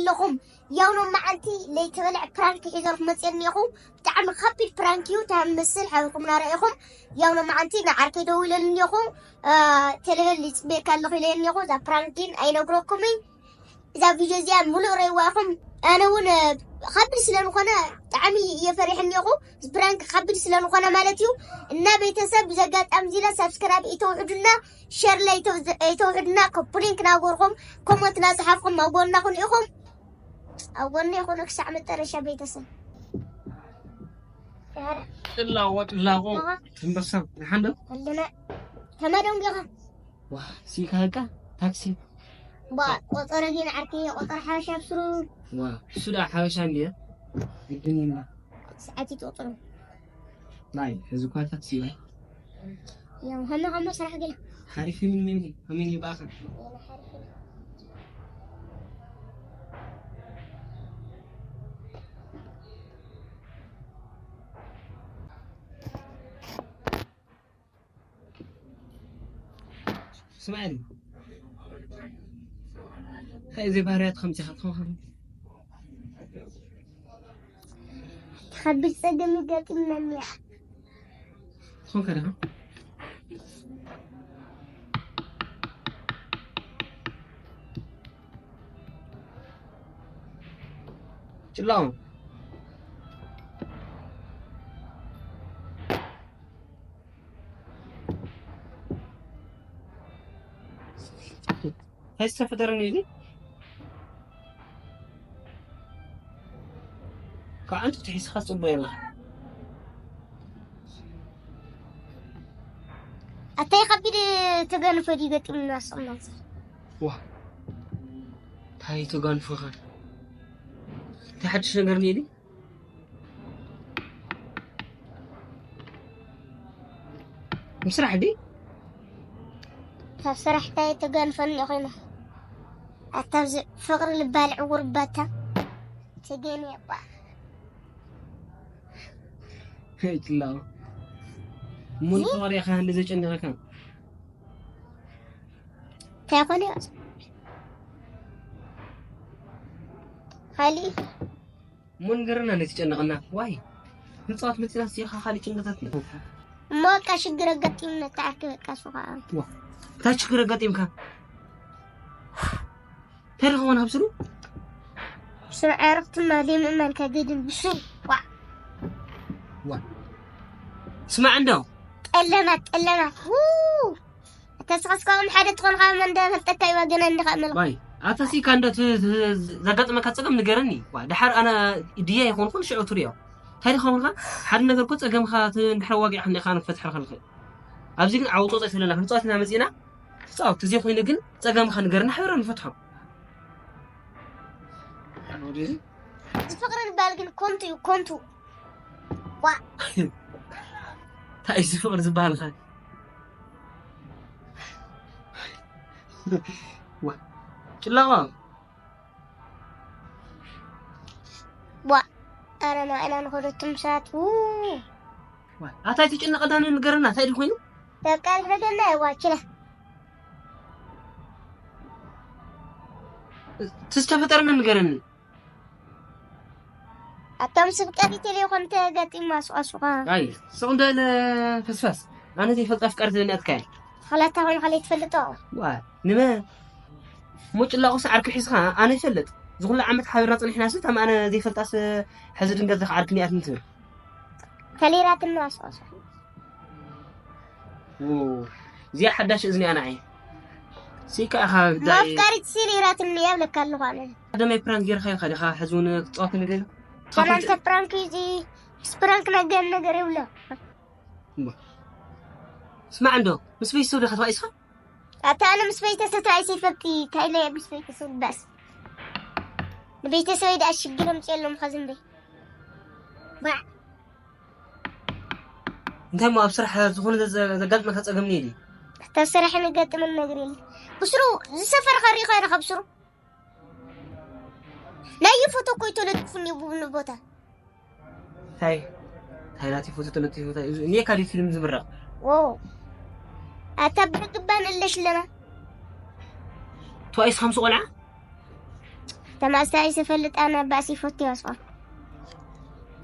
ኣለኹም። ያው ሎማዓንቲ ለይተበልዐ ፕራንክ ሒዘልኩም መፅእ እኒኹ። ብጣዕሚ ከቢድ ፕራንክ እዩ። እንታይ ምስል ሓቢርኩም ናረኢኹም። ያው ሎማዓንቲ ንዓርከይ ደዊለሉ እኒኹ። ቴሌቨን ይፅበየካ ኣለኹ ኢለ እኒኹ። እዛ ፕራንክ ግን ኣይነግረኩምን። እዛ ቪድዮ እዚኣ ሙሉእ ረእይዋ ኢኹም። ኣነ እውን ከቢድ ስለዝኾነ ብጣዕሚ እየ ፈሪሐ እኒኹ። ፕራንክ ከቢድ ስለዝኾነ ማለት እዩ። እና ቤተሰብ ብዘጋጣሚ ዚላ ሳብስክራይብ ይተውሕዱና፣ ሸር ላይ ይተውዝ- ይተውሕዱና፣ ኮፕሊንክ ናጎርኹም፣ ኮመንት ናፅሓፍኩም ኣብ ጎና ኩን ኢኹም። ኣብ ጎና ይኹን ክሳዕ መጨረሻ ቤተሰብ። ጭላዎ ጭላዎ ትንበሳ ንሓንደ ኣለና። ተማደም ጌኻ ዋ ሲካልካ ታክሲ ባ ቆጠረ ግን ዓርኪ ቆጠር ሓበሻ ብስሩ ዋ እሱ ዳ ሓበሻ እንዲየ ግድን ይና ሰዓት ይቆጥሩ ናይ እዚ እኳ ታክሲ ወይ ያው ሀመ ሀመ ስራሕ ገለ ሓሪፍ ምን ምን ምን ይባኸ ስማዕኒ እንታይ እዚ ባህርያት ከምዚ ኢኻ ትኸውን ከቢድ ፀገም ይገጥመኒ ትኾንካ ዲኻ ጭላው እንታይ ዝተፈጠረ ነዚ ከዓንቱ ትሒዝኻ ፅቡቅ የለ ኣታይ ከቢድ ተገንፎ ድዩ ገጢሙና ስቕና ዋ እንታይ ተጋንፎ ኸ እንታይ ሓድሽ ነገር ነዚ ምስራሕ ድዩ ካብ ስራሕ እንታይ ተገንፈኒ ኮይና ኣታ ኣብዚ ፍቅሪ ልባል ዕውር ባታ ተገኒ እባ ይትላው ሙን ተወሪኻ እንደ ዘጨነቀካ እንታይ ኮነ ካሊ ሙን ገርና ነቲ ጨነቀና ዋይ ንጻወት መጺና ሲኻ ካሊ ጭንቀታት እሞ በቃ ሽግር ኣጋጢምና ተዓርኪ በቃ ሱኻ እንታይ ችግር ኣጋጢምካ እንታይ ዝኾነ ኣብ ስሩ ስርዓርክትና ዘይምእመን ከገድን ብስሩ ዋ ዋ ስማዕ እንዶ ጠለናት ጠለናት ው ተስኸስከኦም ሓደ ትኾንካ መን እንዳፈልጠካ እዩ ገና እንድኻ መልካ ዋይ ኣታ ሲ ካንዶ ዘጋጥመካ ጸገም ንገረኒ ዋ ድሓር ኣነ ድያ ይኾንኩን ሽዑ ትሪኦ እንታይ ዲኻ ምንካ ሓደ ነገር እኮ ጸገምካ እንድሕር ዋጊዕካ እንዲኻ ንፈትሐልካ ንኽእል ኣብዚ ግን ዓውጾ ጸት ዘለና ክንጻወት ኢና መጺና ትጻወት እዚ ኮይኑ ግን ጸገምካ ንገርና ሕብረ ንፈትሖ ፍቅሪ ዝበሃል ግን ኮንቱ እዩ ኮንቱ ዋ እንታይ እዚ ፍቅሪ ዝበሃል ኸ ዋ ጭላቆ ዋ ኣረ ንባዕላ ንኸደቱም ሰባት ው ዋ ኣታ ኣይትጭነቀ ዳኒ ንገረና እንታይ ድዩ ኮይኑ በቃ ንሕደና ይዋችላ ትዝተፈጠረና ንገረኒ ኣቶም ስብ ቀሪቴሌ ኮንተ ገጢማ ሱቃሱቃ ኣይ ስቕ እንዶ ኢለ ፈስፋስ ኣነ ዘይፈልጥ ኣፍቃሪ ዘለኒ ኣትካየ ኸላታ ኾይኑ ኸለይ ትፈልጦ ዋ ንመ እሞ ጭላቑ ሰዓርኪ ሒዝኻ ኣነ ይፈልጥ ዝኹሉ ዓመት ሓቢርና ፀኒሕና ስ ታም ኣነ ዘይፈልጣስ ሕዚ ድንገት ዘኽዓርክኒ ኣትኒ ትብል ተሌራትኒ ኣስዋስ እዚኣ ሓዳሽ እዝኒ ኣነ ዓይ ሲካ ኢኻ ግዳይ ማፍቃሪት ሲል ኢራትኒ እያ ብለካ ኣለኹ ኣነ ቀደመይ ፕራንክ ጌርካ ኢኻ ዲኻ ሕዚ እውን ክትፃወት ንደሊ ሰላምተ ፕራንክ እዚ ስፕራንክ ነገር ነገር ይብሎ ስማዕ እንዶ ምስ ቤተሰብ ዲኻ ተባኢስኻ ኣታ ኣነ ምስ ቤተሰብ ተባኢሰ ይፈልጥ እንታይ ኢለ ምስ ቤተሰብ ባስ ንቤተሰበይ ደኣ ሽግር ኣምፅኦ ኣለኹ ከዚ እምበይ ባዕ እንታይ ሞ ኣብ ስራሕ ዝኾነ ዘጋጥመካ ፀገም ነይዲ እታ ስራሕ ንገጥምን ነገር የለ ብስሩ ዝሰፈር ኸሪኸ ይረኸብ ስሩ ናይ ፎቶ እኮ ይተለጥፉኒ ብብሉ ቦታ እንታይ እንታይ ናቲ ፎቶ ተለጢፉ እንታይ እዩ እኔ ካዲ ፊልም ዝብረቕ ዎ ኣታ ብርግባ ንለሽ ኣለና ትዋይስ ሓምሲ ቆልዓ ተማእስታይ ዝፈልጥ ኣነ ባእሲ ይፈቱ ይወስኦ።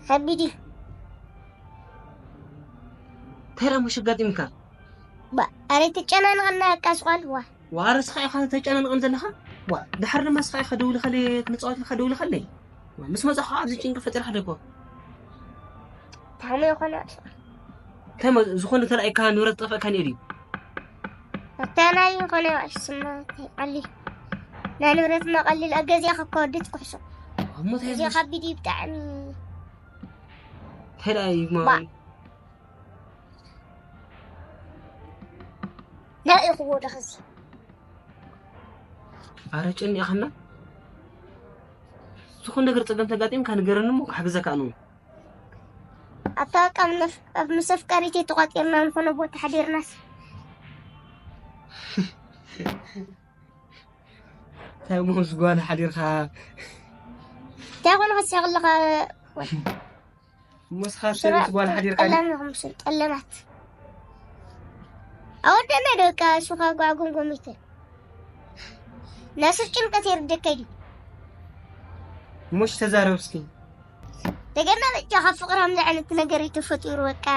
ከቢድ እዩ። እንታይ ደኣ ሙሽ ኣጋጢምካ? ባ ኣረ ተጨናንቐና ያቃስቋል ዋ። ዋረ ስኻ ኢኻ ተጨናንቐን ዘለኻ? ዋ ድሓር ድማ ስኻ ኢኻ ደውልኻለይ ክንፃወት ኢልካ ደውልኻለይ። ዋ፣ ምስ መፃኹ ኣብዚ ጭንቂ ፈጢርካ ደኮ። ታሞ ይኾነ እንታይ መ- ዝኾነ ተላኢካ ንብረት ጠፍእካ ነይሩ እዩ። ኣታ ናይ ይኾነ ስማ ቀሊል ናይ ንብረት መቐሊል ኣገዚኣ ከከወድት ኩሕሶ እሞ እንታይ እዚ ይብልሽ? ከቢድ እዩ ብጣዕሚ እንታይ ደኣ እዩ ማ- ባ- ናይ ኢኹዎ ደኸዚ ኣረ ጨኒቕኻና ዝኾነ ነገር ፀገም ተጋጢምካ ንገረኒ እሞ ክሕግዘካ ኣነ እውን። ኣታ ካብ ነፍ- ካብ ምስ ኣፍቃሪተይ ተቋፂርና ዝኾነ ቦታ ሓዲርናስ እንታይ እሞ ምስ ጓል ሓዲርካ እንታይ ኮነ ከስሕቕ ኣለኻ እሞ ስኻ ምስ ጓል ሓዲርካ ጠላም ኢኹም ስል ጠለማት ኣወደና ደቃ እሱ ካብ ጓዕጉም ጎሚተ ናስር ጭንቀት የርደካ እዩ እሞሽ ተዛረብ እስኪ ደገና በጃኻ ፍቕራም ዝዓይነት ነገር እዩ ተፈጢሩ በቃ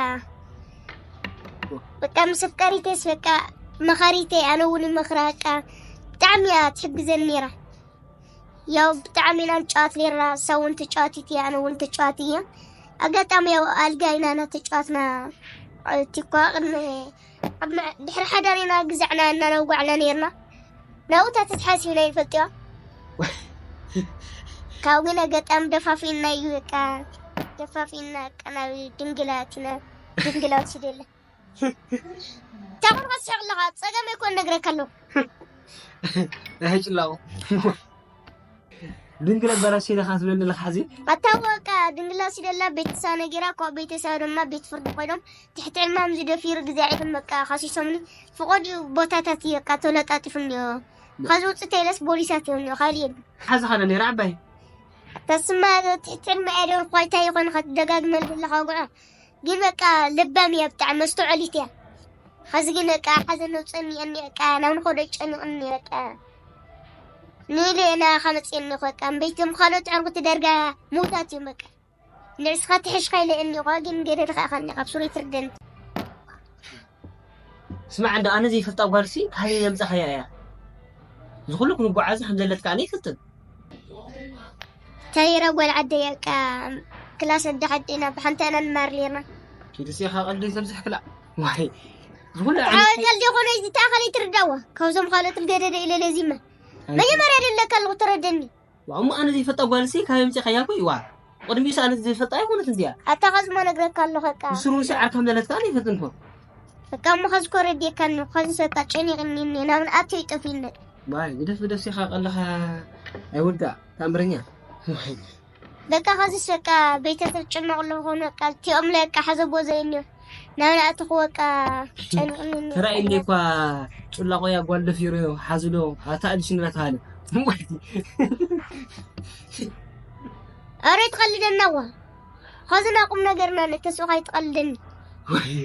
በቃ ምስ ኣፍቃሪተስ በቃ መኻሪተይ ኣነ እውን ይመኽራ በቃ ብጣዕሚ እያ ትሕግዘኒ ነይራ ያው ብጣዕሚ ኢና ንጫወት ነይርና እሳ እውን ተጫዋቲት እያ ኣነ እውን ተጫዋቲ እየ ኣጋጣሚ ያው ኣልጋ ኢና እና ተጫዋትና እቲ እኳ ቅድሚ ኣብ መ- ድሕሪ ሓዳር ኢና ግዛዕና እናነውጓዕና ነይርና ናብኡ እታ ተትሓሲብና ይፈልጥዋ ካብ ግን ኣጋጣሚ ደፋፊና እዩ በቃ ደፋፊና በቃ ናብ ድንግላት ኢና ድንግላት ሽደለ ታቆርቆስ ሸቅለኻ ጸገም ይኮን ነግረካ ኣለኹ እህ ጭላቑ ድንግል ኣባላሽ ኢለኻ ትብለኒ ኣለኻ ሕዚ ኣታ በቃ ድንግላ ሲደላ ቤተሰብ ነጊራ እኮ ቤተሰብ ድማ ቤት ፍርዲ ኮይኖም ትሕቲ ዕድማም ዝደፊሩ ግዜ ዒፍን በቃ ከሲሶምኒ ፍቆድ እዩ ቦታታት እዩ በቃ ተለጣጢፉ እኒኦ ከዚ ውፅእ ተይለስ ቦሊሳት እዮም እኒኦ ካልእ የለን ሓዚ ኸነ ነይራ ዓባይ ተስማ ትሕቲ ዕድማ እየ ዶ ኳይታ ይኾን ኸትደጋግመል ዘለኻ ጉዖ ግን በቃ ለባም እያ ብጣዕሚ መስተውዐሊት እያ ኸዚ ግን በቃ ሓዘን ነውፀኒ እኒ በቃ ናብ ንኸዶ ጨኒቕኒ በቃ ንኢለ ኢና ከመፅእኒ በቃ እምበይቶም ካልኦት ዕርጉቲ ደርጋ ምውታት እዮም በቃ ንዕስኻ ትሕሽካ ኢለ እኒ ኳ ግን ገደልካ ኢኻ እኒ ካብ ሱሪ ትርደኒ ስማዕ እንዶ ኣነ ዘይፈልጣ ጓልሲ ካበይ ዘምፃኻያ እያ ዝኹሉ ክንጓዓዝ ከም ዘለትካ ኣነ ይፍትን ተይረ ጓል ዓደይ በቃ ክላስ ኣደ ሓደና ብሓንቲ ኢና ንማር ኔርና ኪድሲ ኢኻ ቀልዲ ዘብዝሕ ክላ ዋይ ዝኹሉ ዓመት ሓወይ ቀልዲ ይኾነ እዚ ተኣኸለ ይትርዳዋ ካብዞም ካልኦት ልገደደ ኢለ ለዚመ መጀመርያ ደለካ ኣለኹ ተረደኒ ዋእ እሞ ኣነ ዘይፈልጣ ጓልሲ ካበይ ኣምፂእኻያ እኮ እዩ ዋእ ቅድሚኡስ ኣነ ዘይፈልጣ ኣይኮነትን እዚኣ ኣታ ኸዚ እሞ ነግረካ ኣለኹ በቃ ንስሩ ሲ ዓርካ ምለለትካ ኣነ ይፈልጥን እኮ በቃ እሞ ኸዚ ኮ ረዲእካኒ ኸዚ ሰቃ ጨኒቕኒ እኒ ናብ ንኣቶ ይጠፊእኒ ዋይ ግደፍ ግደፍ ሲ ኢኻ ቀለኻ ኣይወዳእ ተኣምረኛ በቃ ኸዚስ በቃ ቤተሰብ ጭነቕ ኣለኹ በቃ እቲኦም ላይ በቃ ሓዘቦ ዘይኒዮ ናብ ንኣትኹ በቃ ጨንቕኒ ተራእይኒ እኳ ጭላቆ ያ ጓል ደፊሩ ሓዝሎ ኣታ ኣልሽ እናተሃለ ኣረ ትቐልደና ዋ ኸዚ ና ቁም ነገርና ነተስኡ ካይትቐልደኒ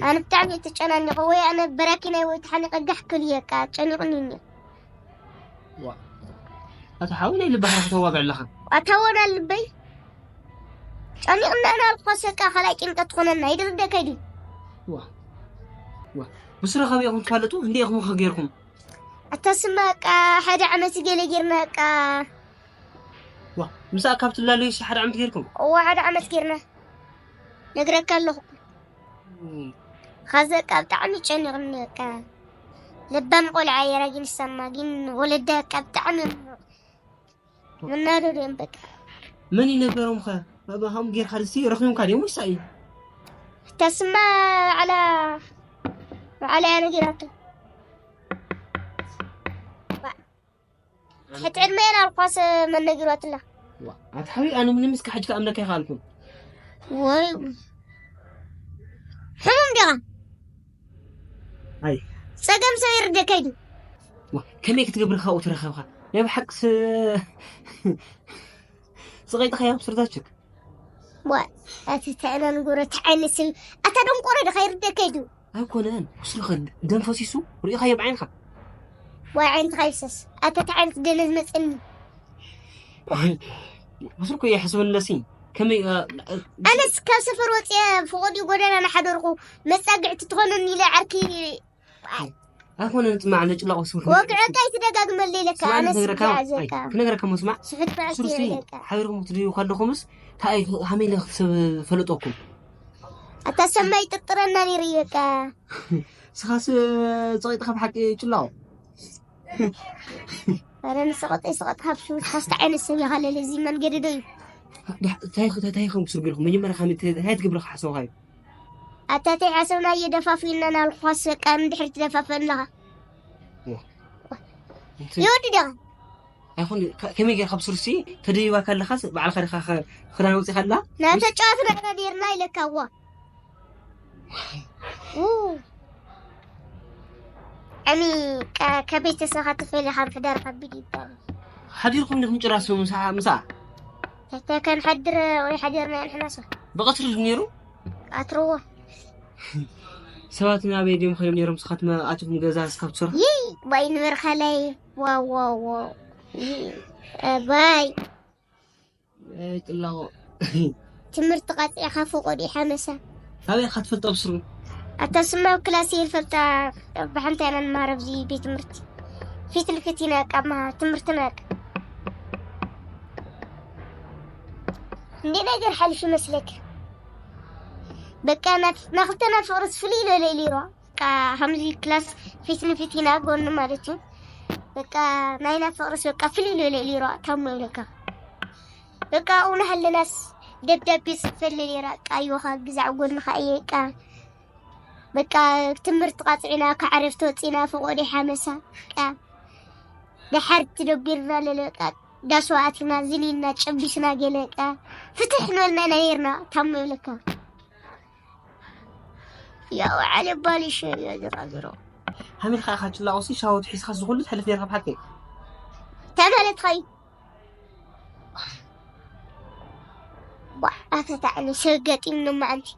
ኣነ ብጣዕሚ እየ ተጨናኒቐ ወይ ኣነ በራኪናይ ወይ ተሓኒቐ ጋሕ ክብል እየ በቃ ጨኒቕኒ እኒዮ ዋ ኣታ ሓወይ ናይ ልባኻ ከተዋግዕ ኣለኻ ኣታ ወዳ ልበይ ጨኒቕና ኢና ኣልኳስ በቃ ካልኣይ ጭንቀት ትኾነና ይድርደካ ድዩ ዋ ዋ ብስረ ከመይ ኢኹም ትፋለጡ እንደ ኢኹም ከ ጌርኩም ኣታ ስማ በቃ ሓደ ዓመት ገለ ጌርና በቃ ዋ ምሳኣ ካብ ትላለዩ ሓደ ዓመት ጌርኩም እዋ ሓደ ዓመት ጌርና ነግረካ ኣለኹ ኸዚ በቃ ብጣዕሚ ጨኒቕኒ በቃ ለባም ቆልዓ እየ ራጊን ሰማ ግን ወለዳ በቃ ብጣዕሚ እዮም መናደዱ እዮም በቃ መን ይነገሮም ኸ ባባኻም ጌርካ ድሲ ረኺቦምካ ድዮም ወይሳ እዩ ተስማ ባዕላ ባዕላ እያ ነጊራቶ ሕቲ ዕድመ እየን ኣልኳስ መን ነጊሯትላ ኣትሓዊ ኣነ ምንም እስከ ሕጂ ከኣምነካ ይኽኣልኩን ወይ ሕሙም ዲኻ ኣይ ጸገም ሰብ ይርደካ እዩ ከመይ ክትገብር ካብኡ ትረኸብካ ናይ ብሓቅስ ስቐይጥኻያ ብስርታችክ ዋይ ኣቲ ተዕናን ጉረ ተዓይኒ ስል ኣታ ደንቆረ ድኻ ይርደካ እዩ ኣይኮነን ቁስልኸ ደም ፈሲሱ ርኢኻዮ ብዓይንኻ ዋይ ዓይንትኻ ይፍሰስ ኣታ ተዓይነት ደነ ዝመፀኒ ብስልኩ እየ ሕስብለሲ። ከመይ ኣነስ ካብ ሰፈር ወፅየ ፍቆዲ ጎደና ናሓደርኩ መፃግዕቲ ትኾነኒ ኢለ ዓርኪ ኣይኮነ ንፅማዕ ነጭላቑ ስልኩ ወግዐካ ኣይትደጋግመለይ ኢለካ ኣነስ ክነግረካ ዝያዘካ ክነግረካ መስማዕ ስሕት በዐት ሱርሲ ኢለካ ሓቢርኩም ትድዩ ከለኹምስ እንታይ ሃመይ ኢለ ሰብ ዝፈለጠኩም ኣታ ሰማይ ጥርጥረና ነይሩ እየካ ስኻስ ፀቂጥካ ብሓቂ ጭላቑ ኧረ ንስቐጠይ ስቐጥካ ብሽውሽካስ እንታይ ዓይነት ሰብ ኢኻ ለለ እዚ መንገዲ ዶ እዩ እንታይ እንታይ ከም ስርግልኩም መጀመርያ ካብ እንታይ ትገብርካ ሓሰብካ እዩ ኣታ እንታይ ሓሰብና እየደፋፊና ናልኳስ በቃ ንድሕሪ ትደፋፈን ኣለኻ ይወዲ ዲኻ ኣይኮን ከመይ ጌርካ ብስሩሲ ተደይባ ከለኻስ ባዕልካ ዲኻ ክዳን ወፂኻ ኣላ ናተጫዋትና ኢና ኔርና ኢለካ እዋ እሚ ከቤተሰኻ ትፈልኻ ምሕዳር ከቢድ ይባል ሓዲርኩም ዲኹም ጭራስ ምሳ ምሳ ተተከን ሓድር ወይ ሓዲርና ንሕናሰ ብቐትሪ ድዩ ነይሩ ኣትርዎ ሰባት ናበይ ድዮም ኸይዶም ነይሮም ስኻትኩም ኣቲኹም ገዛ ስካብ ትሰርሑ ይይ ባይ ንበርኸለይ ዋዋዎ ባይ ጥላቆ ትምህርቲ ቃፅዕኻ ፍቆድ ሓመሳ ካበይ ኢኻ ትፈልጦ ብስሩ ኣታ ስማ ኣብ ክላስ እየ ዝፈልጣ ብሓንታ ኢና ንማሃር ኣብዚ ቤት ትምህርቲ ፊት ንፊት ኢና ቃማ ትምህርትና እንዴ ነገር ሓልፍ ይመስለክ በቃ ናክልተና ፍቅርስ ፍልይ ኢሎ ለይሊሮ በቃ ከምዚ ክላስ ፊት ንፊት ኢና ጎኒ ማለት እዩ በቃ ናይና ፍቅርስ በቃ ፍልይ ኢሎ ለይሊሮ ታሞ ይብለካ በቃ ኣብኡ እናሃለናስ ደብዳቤ ይፅሕፈለይ ነይረ ኣቃይወኻ ግዛዕ ጎንኻ እየ እቃ በቃ ትምህርቲ ቃፅዒና ካብ ዕረፍቲ ወፂና ፈቆዲ ሓመሳ እቃ ደሓር ትደቢርና ለለ እቃ ዳስ ኣቲና ዝን ኢልና ጨቢስና ገለ እቃ ፍትሕ ንበልና ኢና ነይርና ታሞ ይብለካ ያው ዓለ ባሊሽ እዮ ዝራገሮ ሓሚልካ ኢኻ ጭላቑሲ ሻወት ሒዝካ ዝኹሉ ትሕልፍ ነርካ ብሓቂ ተመለትኸይ ኣፈታዕኒ ሰብ ገጢምኒ መዓንቲ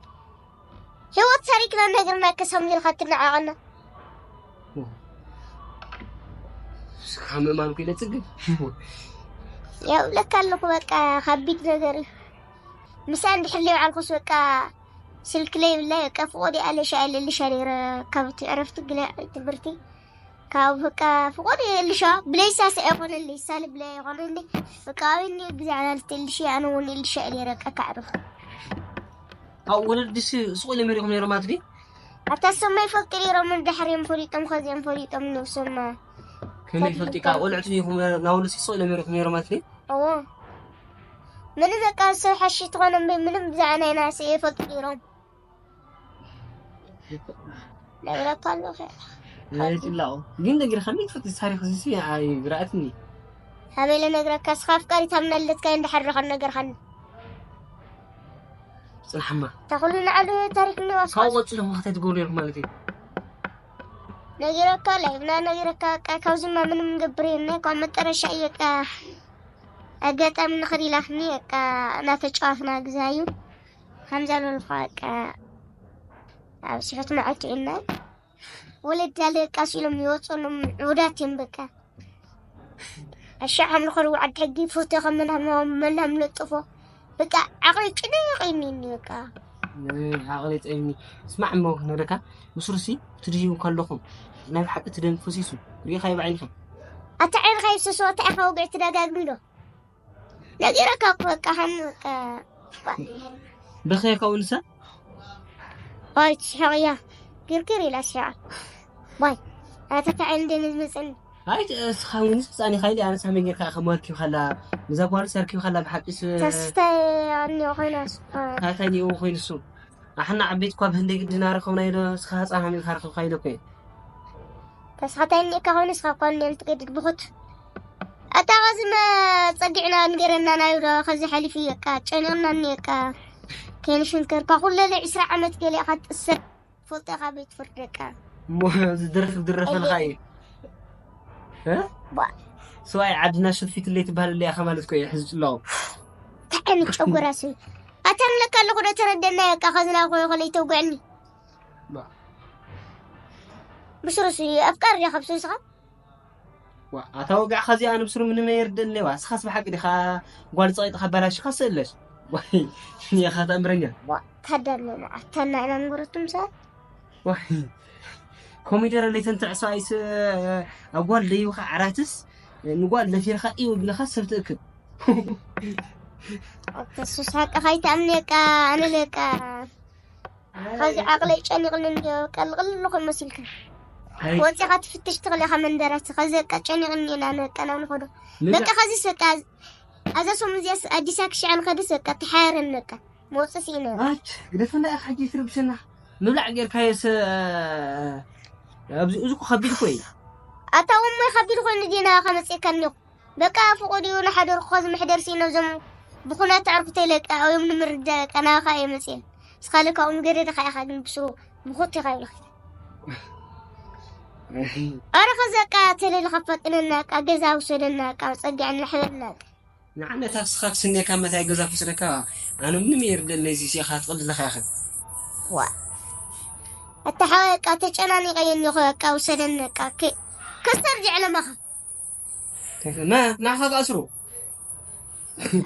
ህይወት ሰሪክና ነግርና ከሰምልካ ትነዓቐና ስኻ ምእማን ኩ ኢለ ጽግብ የብለካ ኣለኹ በቃ ከቢድ ነገር እዩ ምሳ እንድሕር ለይበዓልኩስ በቃ ስልክ ለይብላ በቃ ፍቆዲ ኣለሻ ኣለልሻ ነይረ ካብ እቲ ዕረፍቲ ግለ ትምህርቲ ካብ በቃ ፍቆዲ እልሻ ብለይሳ ሰ ኣይኮነልይ ሳሊ ብለይ ኣይኮነልይ በቃ ኣበኒ ግዜ ኣላልት እልሽ ኣነ እውን እልሻ እየ ረቀ ካዕርፍ ኣብ ወለዲ ስቕ ኢሎም ሪኹም ነይሮም ኣትዲ ኣታ ሰማይ ፈልጢ ነይሮም ድሕር እዮም ፈሊጦም ከዚኦም ፈሊጦም ነብሶም ከመይ ፈልጢካ ቆልዕቲ ዲኹም ናወለሲ ስቕ ኢሎም ሪኹም ነይሮም ኣትዲ እዎ ምንም በቃ ሰብ ሓሺ ትኾነ ምንም ብዛዕባ ናይና ስእ ፈልጢ ነይሮም ነግረካ ኣለኹ ይላው ግን ነግረካኒ ትፈትስ ታሪክ እዚ ኣይግርኣትኒ ሃበይ ለነግረካ እስኻ ኣፍቃሪት ኣብ ናለትካ እንድሓድረኻ ነገርካኒ ፅንሓማ ተኹሉ ንዓሉ ታሪክ ንዋስካ ካብ ቆፅሎ ምክታይ ትገብሩ ነርኩም ማለት እዩ ነጊረካ ላይብና ነጊረካ ቃ ካብዚማ ምንም ንገብር የለ ካብ መጠረሻ እየቃ ኣጋጣሚ ንኽድ ኢላክኒ ቃ እናተጫዋትና ግዛዩ ከምዛ ዝበልኩ በቃ ኣብ ስሑት መዓልቲ ኢና ወለድ ያለ ቃስ ኢሎም ይወፅሎም ዕውዳት እዮም በቃ ኣሻ ሓምልኾ ልውዓድ ሕጊ ፎቶ ከም መናም ለጥፎ በቃ ዓቕሊ ጭንቕ ኢኒኒ በቃ ዓቕሊ ጠይኒ ስማዕ እሞ ክነግረካ ምስሩሲ ትድዩ ከለኹም ናይ ብሓቂ ትደም ፈሲሱ ሪኢኻ ይብዓይንኻ ኣታ ዓይንኻ ይፍሰሶ ኣታ ኢኻ ወግዒ ትደጋግሚ ዶ ነጊረካ እኮ በቃ ከም በቃ በኸየ ካብኡ ንሳ ኦይ ትስሕቕ እያ ግርግር ኢላ ስሕቓ ዋይ ኣታ እንታይ ዓይነት ደነ ዝመፀኒ ኣይ እስኻ እውን ህፃን ኢኻ ኢለ ኣነስ ከመይ ጌርካ ከም ኣርኪብካላ ነዛ ጓልስ ኣርኪብካላ ብሓቂስ ተስታይ ኣኒኦ ኮይናስ ታታይ ኒኡ ኮይኑ እሱ ኣሕና ዓበይቲ እኳ ብህንደይ ግድና ረኸብናዮ ዶ እስኻ ህፃን ሃሚልካ ረኸብካዮ ዶ እኮ እዩ ተስኻታይ እኒእካ ኮይኑ እስኻ እኳ እኒኦም ትገድድ ብኹት ኣታ ኸዚ መፀጊዕና ንገረና ናይ ዶ ኸዚ ሓሊፉ እየቃ ጨኒቕና እኒየቃ ከይንሽንከርካ ኩለለ ዕስራ ዓመት ገሊእኻ ትእሰር ፎልጠኻ ቤት ፍርደቃ እሞ ዝድረፍ ዝድረፈልካ እዩ እ? ቧ። ስዋይ ዓድና ሸፊትለይ ትበሃል ኣለይ ኣኻ ማለት ኮ ሕዚ ጽላው እንታይ ዓይነት ጨጎራ ስብ ኣታ ንለካ ኣለኹ ዶ ተረደና የቃ ኸዝና ኮ ይኸለይ ተውግዕኒ ብስሩስ ኣፍቃር ዲኻ ብስሩስኻ ዋ ኣታ ወጋዕኻ እዚኣ ንብስሩ ምንም የርደለዋ። እስኻስ ብሓቂ ዲኻ ጓል ጸቒጥኻ ኣባላሽኻ ስእለስ? ዋይ ኒኻ ተኣምረኛ። ዋ ታዳሎ መዓታና ኢና ንብረቱም ሰብ ዋይ ኮሚደረ ለይተን ትዕሶ ኣይስ ኣብ ጓል ደይብኻ ዓራትስ ንጓል ደፊርካ እዩ ብለኻ ሰብ ትእክብ። ተሱስ ሓቂ ካይትኣምነካ ኣነ ለካ ከዚ ዓቕለይ ጨኒቕኒ እንድዮ ቀልቕል ኣለኹ መሲልካ ወፂኻ ትፍትሽ ትኽእለኻ መንደራት ከዚ በቃ ጨኒቕኒ ኢና በቃ ናብ ንኸዶ በቃ ከዚስ በቃ ኣዛ ሶም እዚያስ ኣዲስ ኣክሽዓን ከድስ በቃ ተሓያረን በቃ መውፅእ ስኢነ ኣት ግደፈና ኢኻ ሕጂ ትርብሸና ምብላዕ ጌርካዮስ ኣብዚ እዚ እኮ ከቢድ እኮ እዩ ኣታ እሞ ከቢድ ኮይኑ ዲና ከመፅእካኒ በቃ ፍቑድ እዩ ንሓደርኩ ከዚ መሕደር ስኢነ እዞም ብኹናት ኣዕርኩተይ ለቃ እዮም ንምርዳእ ቀናኻ እየ መፅእን እስኻ ለካ ኦም ገደድኻ ኢኻ ግን ብስሩ ብኹት ኢኻ ይብለኻ ኣረ ከዚ በቃ ተለለ ከፋጥነና በቃ ገዛ ውሰደና በቃ ፀጊዕና ሕበልና በቃ ንዓመት ኣስኻ ክስኔካ መታይ ገዛ ክስረካ ኣነ ምንም የርደለይ እዚ ሲኻ ትቕልድ ለኻ ያኸ ዋ ኣታ ሓወይ በቃ ተጨናኒቐ እየ እኒኹ በቃ ውሰደኒ በቃ ከ- ከስተርጅዕ ለማኻ ከፈ- ማ ናኻ ተኣስሩ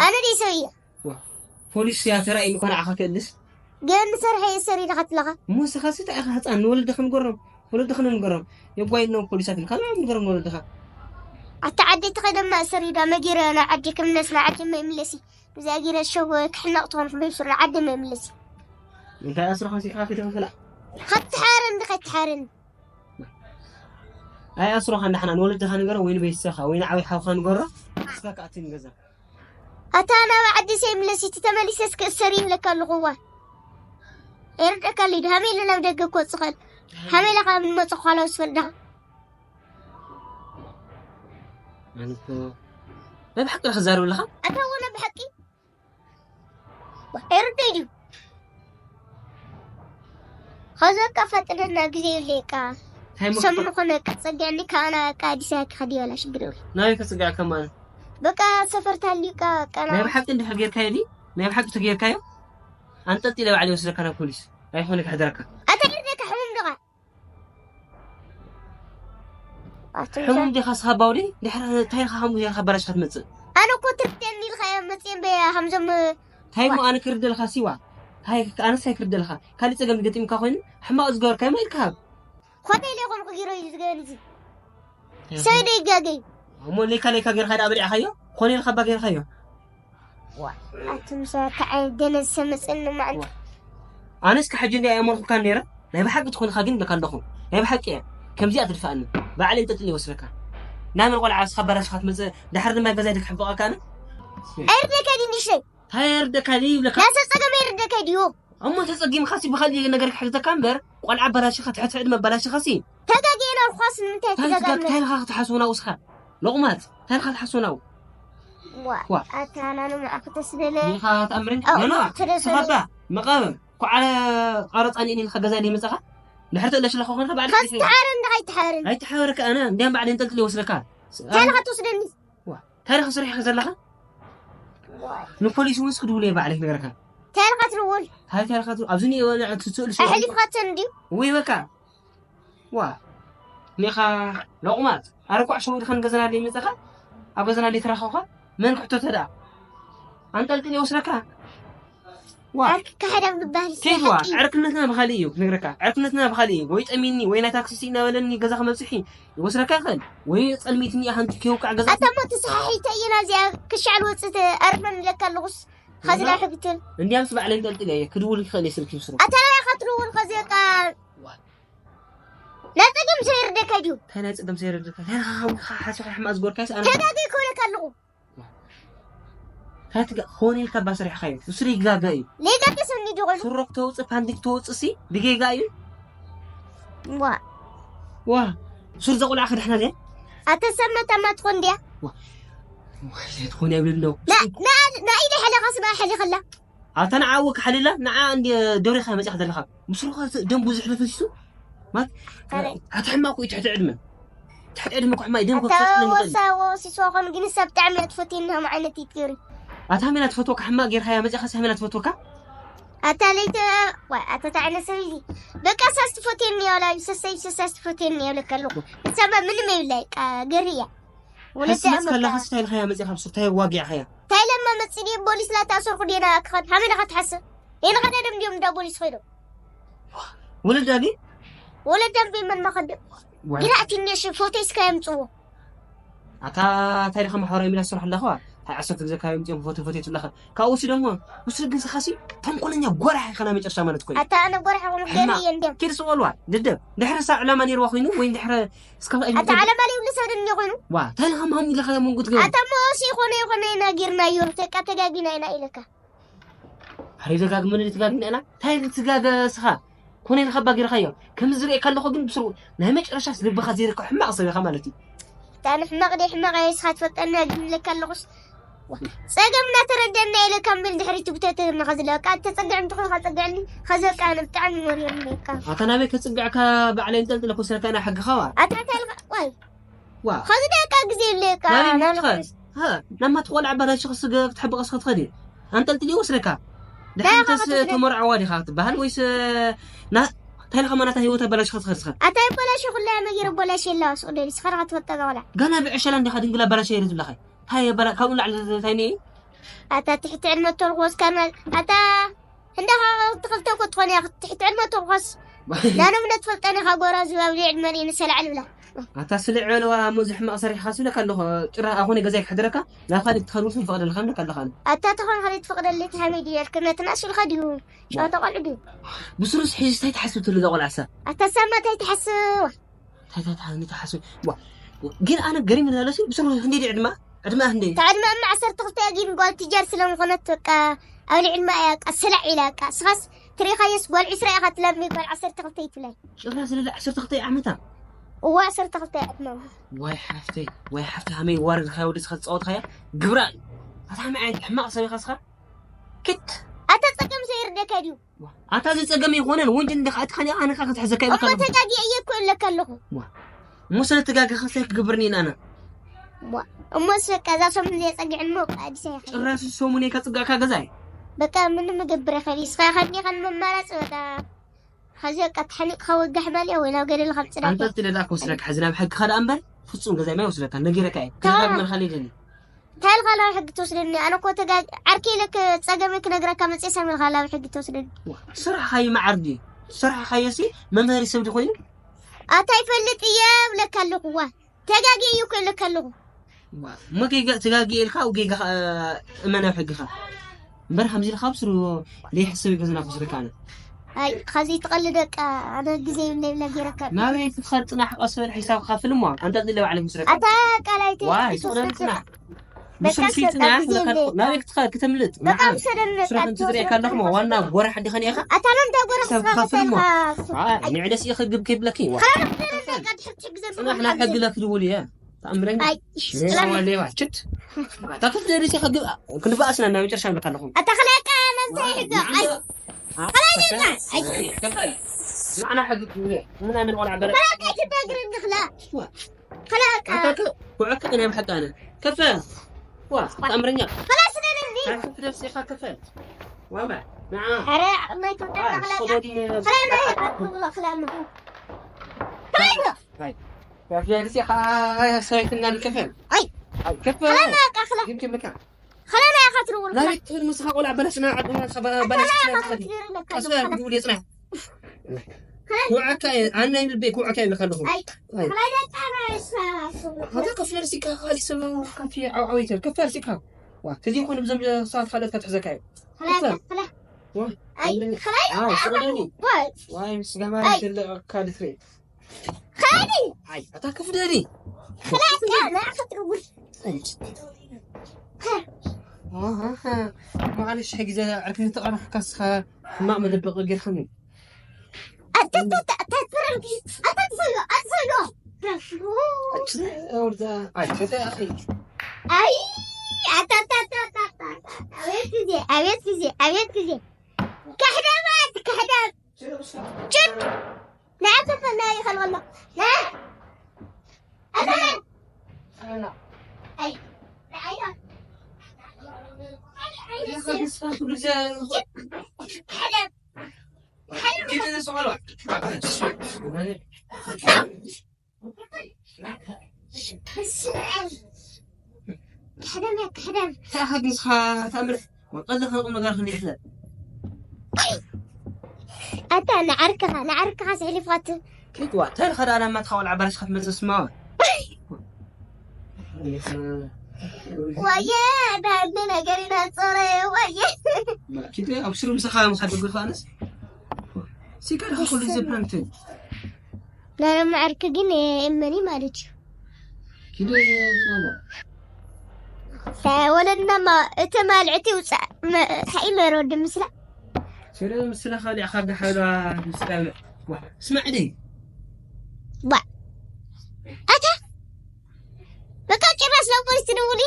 ኣነ ደይ ሰብየ ፖሊስ ያ ተራእይ ምኳን ዓኻ ክእልስ ገን ሰርሐ የሰር ኢልኻ ትለኻ እሞ ንስኻስ እንታይ ኢኻ ህፃን ንወለድኻ ንገሮም ወለድኻ ንገሮም የጓይኖም ፖሊሳት ኢልካ ንገሮም ንወለድኻ ኣታ ዓዲ ተኸደማ እሰር ኢዳ መጊረ ንዓዲ ክምለስ ንዓዲ መይምለሲ ብዛ ጊረ ሸው ክሕነቕ ትኾን ክመይሱር ንዓዲ መይምለሲ እንታይ ኣስርኻ ሲኻ ክደም ክላ ከትሓረን ዲ ከትሓረን ኣይ ኣስሮኻ እንዳሕና ንወለድኻ ንገሮ ወይ ንቤተሰብኻ ወይ ንዓብይ ሓውኻ ንገሮ እስካ ከኣትን ገዛ ኣታ ናብ ዓዲ ሰይምለስ እቲ ተመሊሰስ ክእሰር ይብለካ ኣለኹ እዋ የርደካ ሊድ ሃመይ ኢለ ናብ ደገ ክወፅእ ኸእል ሃመይ ኢለ ካብ ንመፅእ ኳላ ዝፈልዳ ኣንተ ናይ ብሓቂ ክዛረብ ኣለኻ ኣታ ወላ ብሓቂ ኤርደይ ድዩ ኸዚ በቃ ፈጥነና ግዜ የብለይ በቃ ሰሙን ኾነ በቃ ጸጊዕኒ ከኣና በቃ ኣዲስ ኣበባ ክኸድ ይበላ ሽግር የብለ ናበይ ከጽግዐካ ማለት በቃ ሰፈር ታሊቃ በቃ ናይ ብሓቂ እንድሕር ጌርካዮ ድዩ ናይ ብሓቂ ተጌርካዮ ኣንጠልጢለ ባዕለ ይወስደካ ናብ ፖሊስ ኣይኾነ ክሕደረካ ኣታ ኤርደይ ከሕሙም ድኻ ሕሙም ዲኻ ስኻ ባውዲ ድሕሪ እንታይ ኢኻ ከምኡ ጌርካ ኣባላሽካ ትመጽእ ኣነ እኮ ትርደኒ ኢልካ እየ መጽየ እምበይ ከምዞም እንታይ እሞ ኣነ ክርደልካ ሲዋ ኣነስ ኣይክርደልካ ካሊእ ጸገም ዝገጢምካ ኮይኑ ሕማቕ ዝገበርካዮ ኢልካ ሃብ ሆቴል ይኾንኩ ጊሮ እዩ ዝገበኒ እዚ ሰይደ ይጋገይ እሞ ሌካ ሌካ ጌርካ ደኣ በሊዕካዮ ኮነ ኢልካ እባ ጌርካዮ ኣቱም ሰባት እንታይ ዓይነት ደነዝ ሰመፀኒ ማዕንቱ ኣነስ ካብ ሕጂ እንዲኣ የመልኩካን ነይረ ናይ ብሓቂ ትኾንካ ግን ኢለካ ኣለኹ ናይ ብሓቂ እየ ከምዚኣ ትድፍኣኒ ባዕለይ እንጠልጥል ይወስደካ ናመን ቆልዓ ስኻ በላሽኻ ትመፅእ ድሓር ድማ ገዛይ ድክሕብቐካ ኣነ ኣይርደካ ድንሽለይ እንታይ የርደካ ድዩ ይብለካ ናሰብ ፀገም ኣይርደካ ድዩ እሞ ተፀጊምካ ሲ ብኻሊእ ነገር ክሕግዘካ እምበር ቆልዓ በላሽኻ ትሕቲ ዕድመ በላሽኻ ሲ ተጋጊና ኳስ ንምንታይ እንታይ ትጋጋና እንታይ ኢልካ ክትሓስቡ ናብኡ ስኻ ሎቕማጽ እንታይ ኢልካ ክትሓስቡ ናብኡ ዋ ዋ። ኣታ ናኑ መዓኹ ተስደለ ኢኻ ትኣምረኒ ኣው፣ ኖኖ ተደሰለ። ስኻባ መቃብር ኩዓለ ቃረጻ ንእኒ ኢልካ ገዛ ኢለ ይመጻኻ ድሕር ተእለሽለኻ ኮንካ ባዕልኻ ከዚ ትሓረ እንዳ ኣይትሓርን ኣይትሓበረካ ኣነ እንዲያም ባዕለ እንጠልጥል ይወስደካ ታልኻ ትወስደኒ ዋ እንታይ ኢኻ ሰሪሕካ ዘለኻ ንፖሊስ እውን ስክድውሉ እየ ባዕለ ክነገረካ እንታይ ኢኻ ትድውል እንታይ እንታይ ኢኻ ትብል ኣብዚ ንየወነ ትስእሉ ኣሕሊፍካተን ድዩ ወይ በቃ ዋ ኒኻ ሎቕማጽ ኣረ ኳዕ ሸዊድካ ንገዛና ደይመጸኻ ኣብ ገዛና ደይተራኸብካ መን ክሕተቶ ደኣ ኣንጠልጥል ይወስደካ ዋ ኣርክካ ሕደም ግባር ከይድዋ ይስሓቂ ዕርክነትና ብኻሊእ እዩ ክነግረካ ዕርክነትና ብኻሊእ እዩ ወይ ጠሚኒ ወይ ናይ ታክሲ ስኢና በለኒ ገዛ ክመጽሒ ይወስደካ ይኽእል ወይ ጸልሚትኒ ኢኻ ከይውቃዕ ገዛ ኣታ እሞ ተሰሓሒተ እየ ናዚኣ ክሻዕ ልወፅእ ኣርመን ኢለካ ኣለኹስ ኸዚ ናይ ሕብትን እንዲያምስ ባዕለይ እንጠልጥል እየ ክድውል ይኽእል እየ ስልኪ ምስሩ ኣታ ናባይ ኸትድውል ኸዚ በቃ ናይ ጸገም ዘይርደካ ድዩ እንታይ ናይ ጸገም ዘይርደካ እንታይ ኢኻ ሓስኻ ሕማቕ ዝጎርካስ ኣነ ተጋገይ ክብለካ ኣለኹ እንታይ ትጋ ኾነ ኢልካ እባ ሰሪሕካዮ ንሱ ይጋገ እዩ ሌጋገ ሰኒ ድኾኑ ሱሮ ክተውፅእ ፓንቲክ ክተውፅእ ሲ ብጌጋ እዩ ዋ ዋ ሱር ዘቑልዓ ክድሕና ድየ ኣተ ሰብ መታማ ትኾን ድያ ዘይትኾን የብልሎ ንኢደ ሕለኻስ ብኣ ሕሊኸላ ኣታ ንዓ እወ ክሓልላ ንዓ እንዲ ደብሪኻ መፂኻ ዘለኻ ምስሉ ደም ብዙሕ ለፈሲሱ ማለት ኣቲ ሕማቕ እዩ ትሕቲ ዕድመ ትሕቲ ዕድመ እኮ ሕማቕ እዩ ደም ከብፅሕ ስለዝኽእል ወሳ ወሲሶ ኾን ግን ሰብ ብጣዕሚ እያ ትፈትየኒ ከም ዓይነት እዩ ትገይሩ ኣታ ሜላ ትፈትወካ ሕማቕ ጌርካያ መፂኻ ሳሜላ ትፈትወካ ኣታ ለይተ ዋይ ኣታ ታዕነ ሰብ እዚ በቃ ሳስ ትፈትየኒ እያ ወላ ሰሰይ ሰሳስ ትፈትየኒ እያ ብለካ ኣለኹ ንሳባ ምንም የብላይ ገሪ እያ ወለተ ሕስነት ከለኻስ እንታይ ኢልካያ መጺኻ ብሱር እንታይ ዋጊዕኻያ? እንታይ ለማ መጺ ድየ ፖሊስ ላታሰርኩ ድየ ናብኣ ክኸድ? ሃመይ ኢኻ ትሓስብ? የንኸደ ደም ድዮም እንዳ ፖሊስ ኸይዶም? ወለዳ ድየ? ወለዳ እምቢ መን መኸደ? ዋይ። ግራ ትንሽ ፎቶ እስከ የምጽዎ። ኣታ እንታይ ኢልካ ማሕበራዊ ሚድያ ትሰርሑ ኣለኻ? እንታይ ዓሰርተ ግዜ ካብ የምጽኦም ፎቶ ፎቶ ትብለኻ? ካብኡ ወሲዶምዎ። ውስድ ግን ስኻሲ ተንኮለኛ ጎራሕ ኢኻ ናይ መጨረሻ ማለት እኮ እዩ። ኣታ ኣነ ጎራሕ ኹም ገሪ ሕማቕ። እየ እንድዮም። ኪድ ስቆልዋ፣ ደደብ። ድሕሪ ሳብ ዕላማ ነይርዋ ኮይኑ ወይ ድሕሪ እስካብ ኣይ ኣታ ዓለማ ላይ ሁሉ ሰብ ድንዮ ኮይኑ። ዋ፣ እንታይ ኢልካ ማም ኢልካ መንጉት ገይሩ? ኣታ ሞሲ ይኾነ ይኾነ ኢና ጌርናዮ። ተቃ ተጋጊና ኢና ኢለካ። ኣረ ደጋግመን ትጋግና ኢና። እንታይ ትጋገ ስኻ? ኮነ ኢልካ ባጊርካዮ። ከም ዝርእየካ ኣለኹ ግን ብስሩ ናይ መጨረሻስ ልብኻ ዘይርከ ሕማቕ ሰብ ኢኻ ማለት እዩ። ኣታ ንሕማቕ ደይ ሕማቕ ኣይ ስኻ ትፈልጠና ግን ኢለካ ኣለኹስ። ዋ፣ ጸገም እናተረደና ኢለ ካብ ብል ድሕሪት ብተተ ንኸዝለካ ተጸግዕ እንተኾንካ ጸግዕኒ። ኸዘቃ ንብጣዕሚ ወርዮም ኢለካ። ኣታ ናበይ ከጽግዕካ ባዕለይ እንጠልጥለ ኮስረካ ኢና ሕግኻ ዋ። ኣታ እንታይ ኢልካ? ዋይ። ዋ። ኸዚ ደቃ ግዜ ኢለካ። ናበይ ናበይ ምትኸድ? ኸስ- ሃ፣ ናማ ትቆልዓ ባላሽ ኸስገ ክትሕብቐስ ክትኸዲ። ኣንጠልጥሊ ወስረካ። ናይ ድሓንተስ ኸኸትስ ተመርዓዋ ዲኻ ክትበሃል ወይስ ና እንታይ ኢልካ ማናታ ህይወት ኣባላሽ ክትኸድ ስኻ? ኣታ ይበላሽ ኩላ መጊር በላሽ የላ ስቕ ደሊ ስኻ ኸትፈጠ ቆልዓ። ገና ብዕሸላ እንዲኻ ድንግላ ኣባላሽ ይርዝለኻ። ታይ የበላ ካብኡ ላዕሊ ታይ ነይ? ኣታ ትሕቲ ዕድመ ተርኾስ ካና ኣታ እንዳ ትኽልተ እኮ ትኾን እያ ትሕቲ ዕድመ ተርኾስ። ዳኖም ነትፈልጠን ኢኻ ጎራዙ ኣብ ዕድመ ንሰላዕል ብላ። ኣታ ስልዕ በለዋ እሞ እዚ ሕማቕ ሰሪሕኻ ስብለካ ኣለኹ። ጭራ ኣኾነ ገዛይ ክሕድረካ ናብ ካልእ ትኸድውስ ይፈቕደልካ ምለካ ኣለኻ። ኣታ ተኾን ካልእ ትፈቕደለይ ተሃመይ ድዩ ያልክ ነትና ስልኻ ድዩ? ጨዋታ ቆልዑ ድዩ? ብስሩስ ሕዚ እንታይ ትሓስብ ትሉ እዛ ቆልዓ እሳ? ኣታ ሳማ እንታይ ትሓስብ? እንታይ እንታይ እንታይ እንታይ ሓስብ ዋ። ግን ኣነ ገሪም ላለሲ ብስሩ ህንዲ ዕድማ ዕድማ ህንዲ። ታዕድማ እማ ዓሰርተ ክልተ ግን ጓል ትጃር ስለምኾነት በቃ ኣብ ልዕልማ እያ በቃ ስላዕ ኢላ በቃ ስኻስ ትሪኻየስ ጓል ዕስራ ኢኻ ትለሚ ጓል ዓሰርተ ክልተ ይትብላይ። ጭራ ስለዚ ዓሰርተ ክልተ ዓመታ። እዋ ዓሰርተ ክልተ ዕድማ። ዋይ ሓፍተይ ዋይ ሓፍተይ ሃመይ ዋርድ ኻያ ወዲ ስኻ ዝጻወት ኻያ ግብራ። ኣታ ሃመይ ዓይነት ሕማቕ ሰብ ኢኻ ስኻ። ክት ኣታ ጸገም ዘይርደካ ድዩ? ኣታ እዚ ጸገም ኣይኮነን ወንጀል እንዲኻ ኣትኻኒ ኣነ ኻ ክትሕዘካ እሞ ይብለካ። ተጋጊ እየ እኮ እለካ ኣለኹ። እሞ ስለ ተጋገኻ እንታይ ክገብርኒ ኢና ኣነ? እሞ እሞ ስበቃ እዛ ሰሙን እዚኣ ጸጊዕን እሞ በቃ ኣዲስ ኣበባ ይኸይድ። ጭራሽ ሰሙን እየ ከጽጋዕካ ገዛይ። በቃ ምንም እገብር ይኸይድ እስኻ ይኸድኒ ኸን መማራጽ በቃ ኸዚ በቃ ተሓኒቕካ ወጋሕ ማልያ ወይ ናብ ገደል ኸም ጽዳት። ኣንተ ትደዳ ክወስደካ ሕዚ ናብ ሕግኻ ደኣ እምበር ፍጹም ገዛይ ማይ ወስደካ ነጊረካ እየ። ተራ- ተደጋግመልካ ለይደኒ። እንታይ ኢልካ ናብ ሕጊ ትወስደኒ? ኣነ እኮ ተጋ- ዓርከይ ኢለ ክ- ጸገመይ ክነግረካ መጽኤ ሳሚ ኢልካ ናብ ሕጊ ትወስደኒ? ስራሕኻ እዩ መዓር ድዩ? ስራሕኻዮ ሲ መምሃሪ ሰብ ድኾይኑ? ኣታ ይፈልጥ እየ እብለካ ኣለኹ። ዋ ተጋጊ እዩ እኮ ኢለካ ኣለኹ። ዋ፣ እሞ ጌጋ ተጋጊ ኢልካ ኣብ ጌጋ እመን ኣብ ሕግኻ እምበር ከምዚ ኢልካ ብስሩ ዘይሕሰብ እዩ ገዝና ክስርካ ኣነ። ኣይ ኸዚ ትቐልድ በቃ ኣነ ግዜ ይብለይ ብለ ጌረካ። ናበይ ክትኸድ ጽናሕ ቀስ በል ሒሳብ ክኸፍል እሞ ኣንጠልጥለ ባዕለይ ክስረካ። ኣታ ቃላይ ዋይ ተይሱ ስቕደን ጽናሕ። በቃ ብስሩ ስለ ሲትና ቃል ግዜ ይብለካ ይብለካ። ናበይ ክትኸድ ክተምልጥ? በቃ ንዓም። ብሰደን ስራሕ በቃ እንትዝርእየካ ኣለኹ እሞ ዋና ጎራሕ ዲኸን ኢኻ? ኣታ መን ዳጎራሕ ሰብ ስኻ ክኸፍል እሞ። ከፈልካ? ኣይ ንዕደስ ኢኸ ግብ ከይብለኪ። ዋ። ኸራ በቃ ድሕር ትሕግዘን ጽናሕ ናብ ሕጊ ለክድውል እየ። ተኣምረኛ። ኣይ፣ እሽ፣ ሌባ፣ ሰላም። ሌባ፣ ችት። ኣታ ክፍደሪ ሲ ከግብ ክንበኣስና ናብ መጨረሻ ንብለካ ኣለኹ። ኣታ ኸላካ ነንታይ ሕጋ? ኣይ፣ ኸላካ ነንታይ? ኣይ፣ ከፈል። ንዓና ሕጊ ክብለ። ምና ምን ቆልዓ በረ። ኸላካ ትዳግር እንድኽላ። ዋ። ኸላካ። ኣታ ክ-፣ ኩዕካ ናይ ብሓቂ ኣነ። ከፈል። ዋ፣ ተኣምረኛ። ኸላስ ነንዲ። ኣታ ክፍደር ሲኻ ከፈል። ዋማ። ንዓ። ኧረ፣ ዓቕመይ ትወጣ ዋ፣ ኸላካ። ሶዶዲ። ኸላካ፣ ኸላካ። ኸላካ። ኣይ። ያፍያልሲ ኻ ሰበይትና ንከፈል። ኣይ። ኣይ፣ ከፈል። ኸላና ያቃ ኸላ። ግን ክብልካ። ኸላና ያኻ ትርውር ኸላ። ናበይ ትብል ምስኻ ቆልዓ በለስና ዓድና ሰባ በለስ ኸላ ያኻ ትብል። ትርውር ኸላ። ቀስ በል ክድውል የጽና። ኸላ። ኩዓካ እየ፣ ኣነ ልቤ ኩዓካ እየ ኢልካ ኣለኹ። ኣይ። ኣይ። ኸላ ደቃ በለስና። ኸላ ከፍለልሲ ካ ኻሊ ሰባ ካፊ ዓው ዓው ይተል። ከፍለልሲ ካ። ዋ፣ ተዚ ይኾን ብዘም ሰዓት ካልኦት ከትሕዘካ እዩ። ኸላ ከፍለል። ኸላ። ዋ። ኣይ፣ ኣይ፣ ኸላ ኣይ፣ ደቃ ስቕደኒ። ዋ። ዋይ፣ ስጋማ ኣይ። ይተልካ ልትሪ። ኸዲ። ኣይ፣ ኣታ ክፍደዲ። ክላካ፣ ና ክትርውል። ኣሃ፣ መዓለሽ ሕጊ ዘ-፣ ዕርፊ ዝተቐረሕካ እስኻ ሕማቕ መደበቒ ጌርካኒ። ኣታ፣ ኣታ፣ ኣታ፣ ኣታ፣ ኣታ፣ ትፈልዮ፣ ኣታ፣ ትፈልዮ። ኣቲ፣ ኣውርዳ። ኣይ፣ ፈተ ኣኺ። ኣይ፣ ኣታ፣ ኣታ፣ ኣቤት ግዜ፣ ኣቤት ግዜ፣ ኣቤት ግዜ። ካሕዳማት፣ ካሕዳም። ችድ! ንዓይ ከፈል፣ ንዓይ ይኸልወሎ። ንዓይ! ኣታ! ኣይ! ንዓይ! ሓደ! ሓደ! ክሕደም እያ ክሕደም። እንታይ ሓጊዝካ ታምር? ወቀልዲ ከንቁም ነገር ክንዲ ይሕለ ኣታ ንዓርክኻ ንዓርክኻ ስሕሊፍኻት ኪትዋ እንታይ ኢልካ ደኣ ናብ ማትካ ቆልዓ ባላሽካ ትመፅእ ስማዋ? ወየ ዳንዲ ነገር ኢና ጾረ ወየ ኪደ ኣብ ስሩ ምሳኻ ምሳድ ግፋንስ ሲጋር ኩሉ ዘፕራንክትን ናይ መዓርክ ግን እመኒ ማለት እዩ ኪደ ወለድናማ እቲ ማልዕቲ ውፃእ ሓኢመሮ ድምስላ ስለ ምስላ ካልዕ ካብ ሓላ ምስላ ስማዕ ደይ ባ ኣታ በቃ ጭራሽ ናብ ፖሊስ ትደውል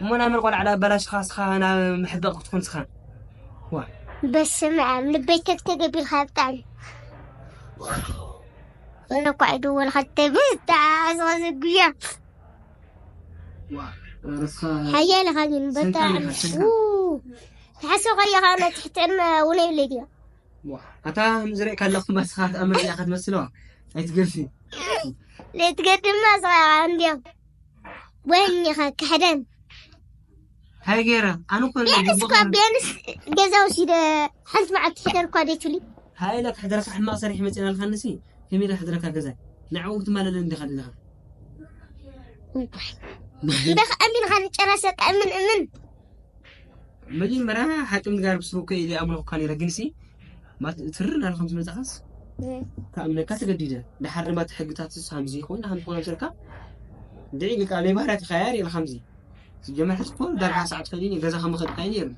እሞ ናመን ቆልዓ ላበላሽኻ ስኻ ናብ መሕበቕ ክትኮን ስኻ ዋ በስመ ኣብ ልበይ ተግተግ ኣቢልካ ብጣዕሚ ወለኳ ይደወል ኸተ ብጣዕሚ ዝጉያ ሓያል ኢኻ ግን በጣዕሚ ትሓስብ ከለኻ ናይ ትሕትዕና እውን የብለይ ድያ ኣታ ምዝረእካ ኣለኹ ማስኻ ኣመሪያ ክትመስለዋ ኣይትገርፊ ዘይትገድማ ስኻ እንዲያ ወይኒኻ ክሕደን ሃይ ገይረ ኣነ እኮ ቢያንስ እኳ ቢያንስ ገዛ ወሲደ ሓንቲ መዓልቲ ሕደር እኳ ደይትብሊ ሃይለ ክሕደረካ ሕማቕ ሰሪሕ መፅና ልካ ንሲ ከመይ ኢለ ክሕደረካ ገዛ ንዕኡ ክትማለለ እንዲኻ ደለኻ እንደ ከኣሚንኻ ንጨረሰ ቀእምን እምን መጀመርያ ሓቂ ምዝጋር ብስሩ እኮ ኢለ ኣምለኹካ ነይረ ግንሲ ትርር ናለ ከም ዝመፃኻስ ክኣምነካ ተገዲደ ድሓር ድማ እቲ ሕግታት ስ ከምዚ ኮይኑ ከም ዝኾነ ምሰልካ ድዒ ልቃ ለይ ባህርያ ተኸያየር ኢለ ከምዚ ስጀመር ሕዚ እኮ ዳርጋ ሰዓት ከይዲ ገዛ ከመኸድካ ነይሩ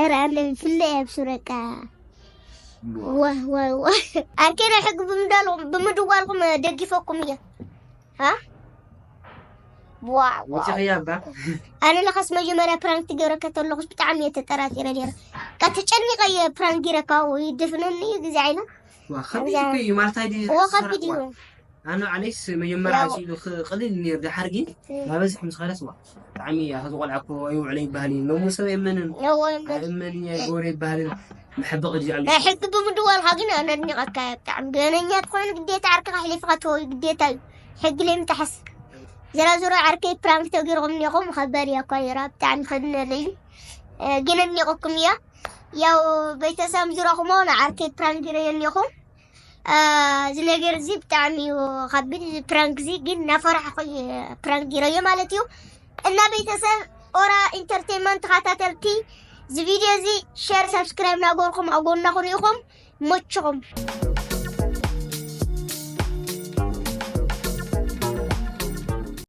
ኧረ ኣለ ፍለ እየ ብሱረቃ ወህ ወህ ወህ ኣርኬና ሕጊ ብምዳልኩም ብምድዋልኩም ደግፈኩም እየ ዋ ወፂኽያ እባ ኣነ ለኻስ መጀመርያ ፕራንክ ትገብረካ ተለኹስ ብጣዕሚ እየ ተጠራጢረ ነይረ ካ ተጨኒቐ እየ ፕራንክ ጊረካ ይድፍነኒ እዩ ግዜ ዓይና ዋ ከቢድ እኮ እዩ ማለት ኣይዲ እዎ ከቢድ እዩ ኣነ ዓለይስ መጀመርያ ኣንስኢሉ ክቕልል ነይሩ ድሓር ግን ናበዝሕ ምስ ኸለስ ዋ ብጣዕሚ እያ ከዚ ቆልዓ እኮ ኣይውዕሎ ይበሃል እዩ ሎሚ ሰብ የመንን እዎ ኣይእመን እያ ይገብሮ ይበሃል እዩ መሐበቕ እዩ ኣሉ ሕጊ ብምድዋልካ ግን ኣነ ኣድኒቐካ እየ ብጣዕሚ ገነኛ ትኾይኑ ግዴታ ዓርክኻ ኣሕሊፍካ ትህቦ እዩ ግዴታ እዩ ሕጊ ለይምጥሓስ ዝራ ዝሮ ዓርከይ ፕራንክ ተገይርኩም እኒኹም ከበር እያ እኳ ነይራ ብጣዕሚ ከድነለዩ ግን ኣድኒቐኩም እያ ያው ቤተሰብ ዝረኹሞ ንዓርከይ ፕራንክ ገይረዮ እኒኹም እዚ ነገር እዚ ብጣዕሚ እዩ ከቢድ እዚ ፕራንክ እዚ ግን እናፈራሕኩ እየ ፕራንክ ገይረዮ ማለት እዩ እና ቤተሰብ ኦራ ኢንተርቴንመንት ተኸታተልቲ እዚ ቪድዮ እዚ ሸር ሳብስክራይብ ናገርኩም ኣብ ጎና ኩኑ ኢኹም ሞችኹም